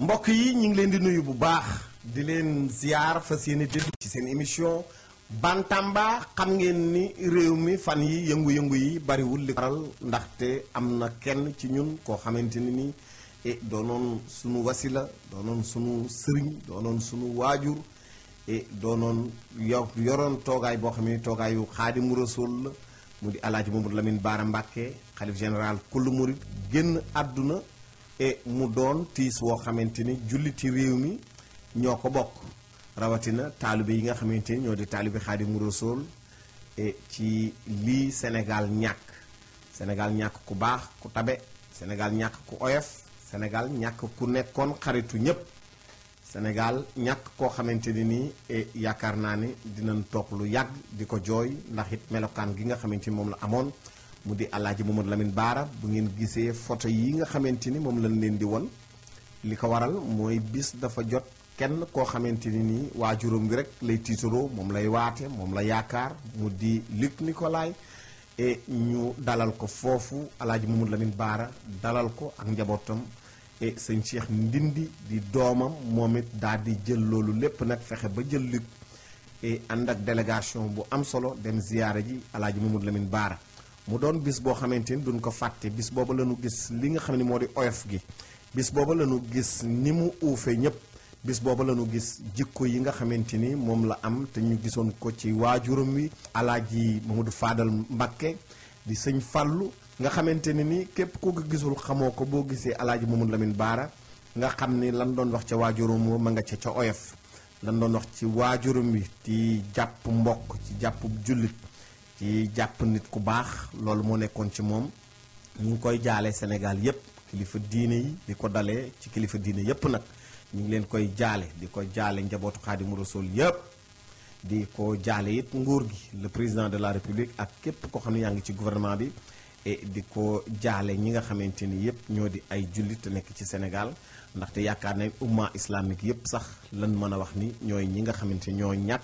mbokk yi ñu ngi leen di nuyu bu baax di leen ziar fas yéene déglu ci seen émission Bantamba. xam ngeen ni réew mi fan yi yëngu-yëngu yi bariwul li waral ndaxte am na kenn ci ñun koo xamante ni doonoon sunu wasila doonoon sunu sëriñ doonoon sunu waajur doonoon yoroon toogaay boo xam ne toogaayu Xaadimu Rasuul la mu di Alaaji Mamadou Lamine Bara Mbacké xalif général kullu murid génn àdduna mu doon tiis woo xamante ni julliti réew mi ñoo ko bokk rawatina taalibe yi nga xamante ni ñoo di taalibe Xaadimu Rasuul ci lii Sénégal ñàkk ku baax ku tabe Sénégal ñàkk ku oyof Sénégal ñàkk ku nekkoon xaritu ñépp Sénégal ñàkk koo xamante ni nii yaakaar naa ne dinañ toog lu yàgg di ko jooy ndax it melokaan gi nga xamante ni moom la amoon mu di Alaaji Mamadou Lamine Bara. bu ngeen gisee photo yi nga xamante ni moom lañ leen di won li ko waral mooy bis dafa jot kenn koo xamante ni nii waajuram bi rek lay tiitaroo moom lay waate moom la yaakaar mu di Luc Nicolaï ñu dalal ko foofu Alaaji Mamadou Lamine Bara dalal ko ak njabootam sëñ Cheikh Ndindi di doomam moom it daal di jël loolu lépp nag fexe ba jël Luc ànd ak délégation bu am solo dem ziyaara ji Alaaji Mamadou Lamine Bara. mu doon bis boo xamante ni duñ ko fàtte bis booba la ñu gis li nga xam ne moo di oyof gi bis booba la ñu gis ni mu uufe ñëpp bis booba la ñu gis jikko yi nga xamante ni moom la am te ñu gisoon ko ci waajuram wi Alaaji Mamadou Fadal Mbacké di sëñ Fàllu nga xamante ni képp ku ko gisul xamoo ko boo gisee Alaaji Mamadou Lamine Bara nga xam ni lan doon wax ca waajuram ma nga ca oyof lan doon wax ci waajuram wi ci jàpp mbokk ci jàpp jullit ci jàpp nit ku baax loolu moo nekkoon ci moom ñu ngi koy jaale Sénégal yépp kilifa diine yi di ko dalee ci kilifa diine yépp nag ñu ngi leen koy jaale di ko jaale njabootu Xaadimu Rasuul yépp di ko jaale it nguur gi le président de la république ak képp koo xam ne yaa ngi ci gouvernement bi di ko jaale ñi nga xamante ni yépp ñoo di ay jullit te nekk ci Sénégal ndaxte yaakaar nañ umma islamique yépp sax lan mën a wax ni ñooy ñi nga xamante ñoo ñàkk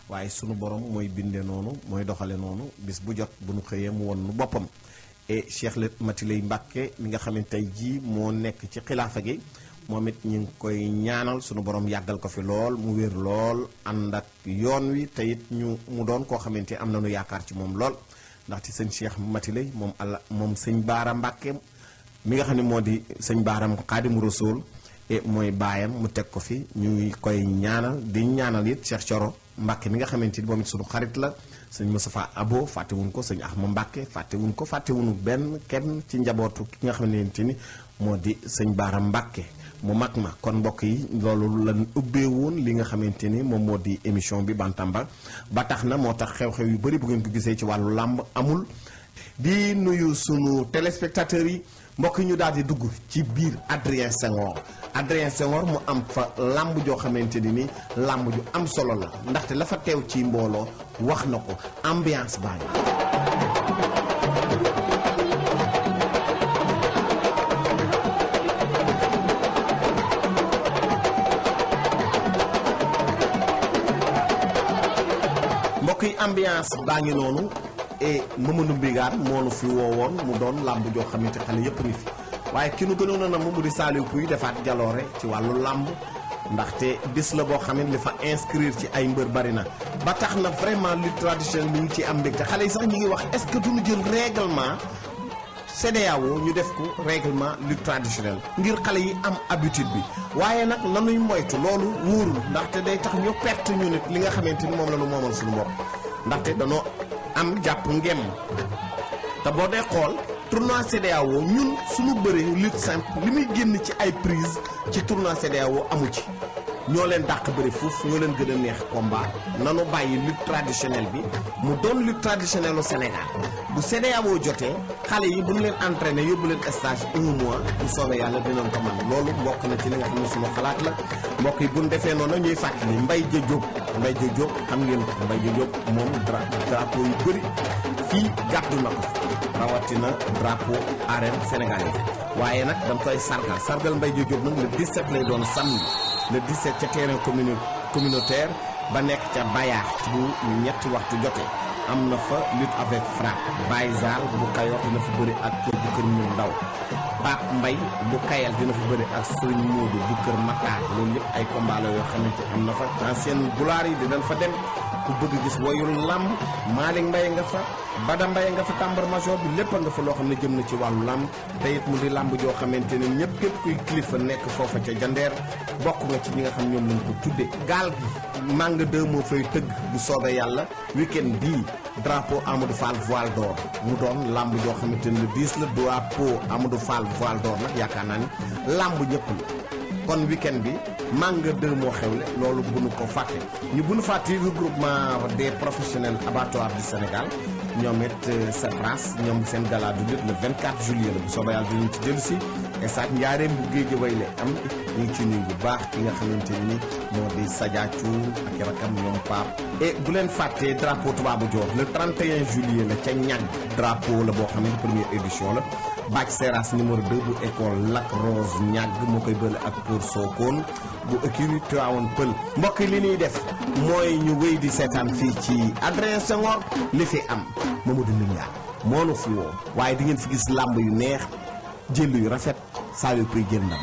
waaye sunu borom mooy binde noonu mooy doxale noonu bis bu jot bu nu xëyee mu won nu boppam Cheikh Mati Lay Mbacké mi nga xam ne tey jii moo nekk ci xilaafa gi moom it ñu ngi koy ñaanal sunu borom yàggal ko fi lool mu wér lool ànd ak yoon wi te it mu doon koo xamante am nañu yaakaar ci moom lool ndaxte sëñ Cheikh Mati Lay moom sëñ Bara Mbacké mi nga xam ne moo di sëñ Bara Xaadimu Rasuul mooy baayam mu teg ko fi ñuy koy ñaanal di ñaanal it Cheikh Thioro Mbacké mi nga xamante ni moom it sunu xarit la sëñ Moustapha Abo fàttewuñ ko sëñ Ahma Mbacké fàttewuñu benn kenn ci njabootu ki nga xamante ni moo di sëñ Bara Mbacké mu mag ma kon mbokk yi loolu lan ubbee woon li nga xamante ni moom moo di émission bi Bantamba ba tax na moo tax xew-xew yu bari bu ngeen ko gisee ci wàllu làmb amul di nuyu sunu téléspectateurs yi mbokk yi ñu daal di dugg ci biir Adrien Senghor mu am fa làmb joo xamante ni làmb ju am solo la ndaxte la fa teew ci mbooloo wax na ko ambiance baa ngi mbokk yi ambiance baa ngi noonu Mamadou Mbigane moo nu fi woowoon mu doon làmb joo xamante xale yépp ni fi waaye ki nu gënoon na mu di Saliou Pouye defaat jaloore ci wàllu làmb ndaxte bis la boo xam ne li fa inscrire ci ay mbër bari na ba tax na vraiment lutte traditionnelle ñu ngi ci am mbégte xale yi sax ñu ngi wax est-ce que duñu jël règlement CEDEAO ñu def ko règlement lutte traditionnelle ngir xale yi am habitude bi waaye nag nanuy moytu loolu wóorul ndaxte day tax ñu perte ñu nit li nga xamante ni moom la ñu moomal suñu bopp ndaxte danoo am jàpp ngem te boo dee xool tournoi CEDEAO ñun suñu bëree lutte simple li muy génn ci ay prise ci tournoi CEDEAO amu ci ñoo leen dàq bëri fuuf ñoo leen gën a neex combat nanu bàyyi lutte traditionnelle bi mu doon lutte traditionnelle au Sénégal bu CEDEAO jotee xale yi bu ñu leen entraîné yóbbu leen stage 1 mois bu soobee yàlla dinañ ko mën loolu mbokk na ci li nga xam ne suma xalaat la mbokk yi bu ñu defee noonu ñuy fàttali Mbaye Dia Diop xam ngeen ko Mbaye Dia Diop moom drapeau yu bëri fii gàddu na ko rawatina drapeau arène sénégalaise waaye nag dama koy sargal Mbaye Dia Diop nag le 17 lay doon samedi le 17 ca terrain communautaire ba nekk ca Bayaax bu ñetti waxtu jotee am na fa lutte avec frappe Baye Zal bu Kayor dina fa bëri ak kër bu kër ñu ndaw Pape Mbaye bu Kayal dina fa bëri ak Serigne Modou bu kër Matar loolu yëpp ay combat la yoo xamante am na fa ancienne gloire yi dinañ fa dem ku bëgg gis wayul lamb Malick Mbaye nga fa Bada Mbaye nga fa tambour major bi lépp nga fa loo xam ne jëm na ci wàllu lamb te it mu di lamb joo xamante ne ñëpp képp kuy kilifa nekk foofa ca jandeer bokk nga ci ñi nga xam ñoom lañ ko tudde gaal gi Manga 2 moo fay tëgg bu soobee yàlla week-end bii drapeau Amadou Fall voile d'or mu doon lamb joo xamante ne le 10 la drapeau Amadou Fall voile d'or nag yaakaar naa ni lamb ñëpp la kon week-end bi Manga 2 moo xewle loolu bu nu ko fàtte ñu bu nu fàtte regroupement des professionnels abattoirs du Sénégal ñoom it Sepras ñoom seen gala du lutte le 24 juillet la bu soobee yàlla dinañ ci dellu si esaat njaareem bu Guédiawaye la am ñu ngi ci nuyu bu baax ki nga xamante ni moo di Sadia Thiour ak rakam ñoom Pape et bu leen fàttee drapeau Toubabou Dior le 31 juillet la ca ñag drapeau la boo xam ne première édition la Bac Seras numéro 2 bu école Lac Rose ñàgg moo koy bële ak pour Sokone bu écurie Tivaouane Peulh mbokk li ñuy def mooy ñu wéy di seetaan fii ci Adrien Senghor li fi am Mamadou Ndoumia moo nu fi woo waaye di ngeen fi gis làmb yu neex jël yu rafet saa yu koy jël ndam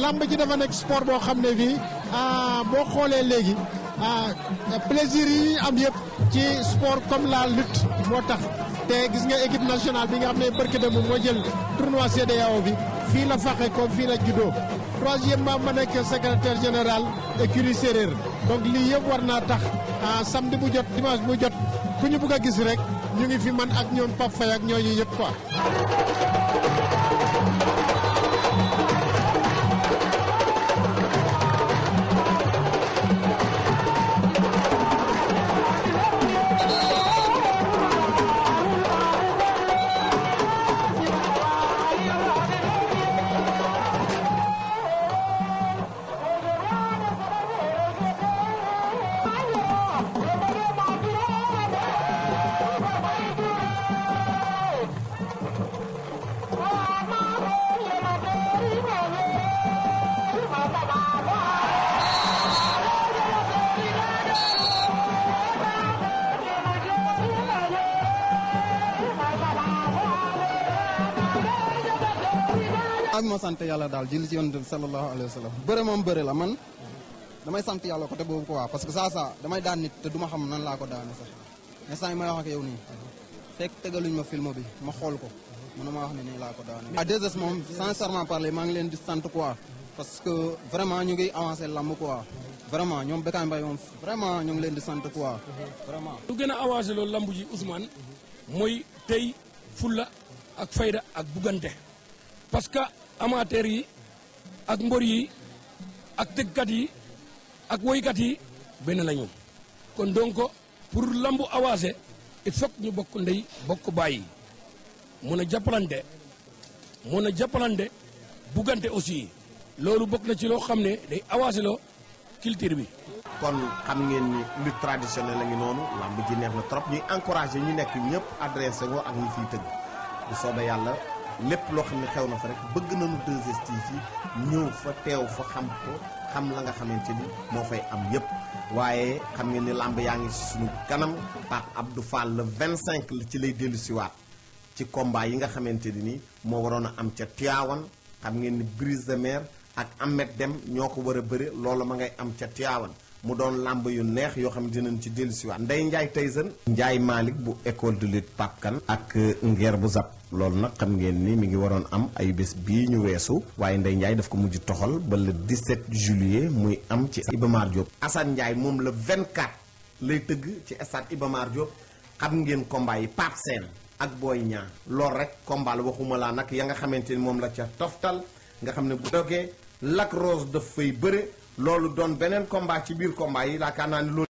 lamb ji dafa nekk sport boo xam ne bii boo xoolee léegi plaisir yi am yëpp ci sport comme la lutte moo tax te gis nga équipe nationale bi nga xam ne barke de moom moo jël tournoi CEDEAO bi fii la faxe ko fii la juddoo troisièmement ma nekk secrétaire général écurie séeréer donc lii yëpp war naa tax samedi bu jot dimanche bu jot ku ñu bëgg a gis rek ñu ngi fi man ak ñoom Pape Faye ak ñooñu yëpp quoi. ak ma sant yàlla daal julli ci yonent bi sallallahu alayhi wa sallam bëre moom bëre la man damay sant yàlla côté boobu quoi parce que ça damay daan nit te duma xam nan laa ko daane sax instant yi may wax ak yow nii fekk tegaluñ ma film bi ma xool ko mën na ma wax ne nii laa ko daane à 2S moom sincèrement parler maa ngi leen di sant quoi parce que vraiment ñu ngi avancé lamb quoi vraiment ñoom Bécaye Mbaye moom vraiment ñu ngi leen di sant quoi vraiment lu gën a avancé loolu lamb ji Ousmane mooy tey fulla ak fayda ak buggante parce que amateur yi ak mbor yi ak tëggkat yi ak woykat yi benn lañu kon donc pour lambu avancé il faut ñu bokk ndey bokk bàyyi mun a jàppalante buggante aussi loolu bokk na ci loo xam ne day avancé loo culture bi. kon xam ngeen ni lutte traditionnelle la ngi noonu lamb ji neex na trop ñuy encouragé ñu nekk ñëpp adressé ko ak ñi fiy tëgg bu soobee yàlla lépp loo xam ne xew na fa rek bëgg nañu 2STV ñëw fa teew fa xam ko xam la nga xamante ni moo fay am yëpp waaye xam ngeen ni lamb yaa ngi ci suñu kanam Pape Abdou Fall le 25 la ci lay dellu siwaat ci combat yi nga xamante ni moo waroon a am ca Tivaouane xam ngeen ni Brise de Mer ak Ahmed Dem ñoo ko war a bëri loolu ma ngay am ca Tivaouane mu doon lamb yu neex yoo xam ne dinañ ci dellu siwaat Ndeye Ndiaye Tyson Ndiaye Malick bu école de lutte Pape Kane ak Nguer bu Zap loolu nag xam ngeen ni mi ngi waroon am ay bés bii ñu weesu waaye Ndeye Ndiaye daf ko mujj toxal ba le 17 juillet muy am ci Iba Mar Diop Assane Ndiaye moom le 24 lay tëgg ci stade Iba Mar Diop xam ngeen combat yi Pape Sène ak Boy Niang loolu rek combat la waxuma laa nag ya nga xamante ni moom la ca toftal nga xam ne bu dogee Lac Rose daf fay bëre loolu doon beneen combat ci biir combat yi yaakaar naa ni loolu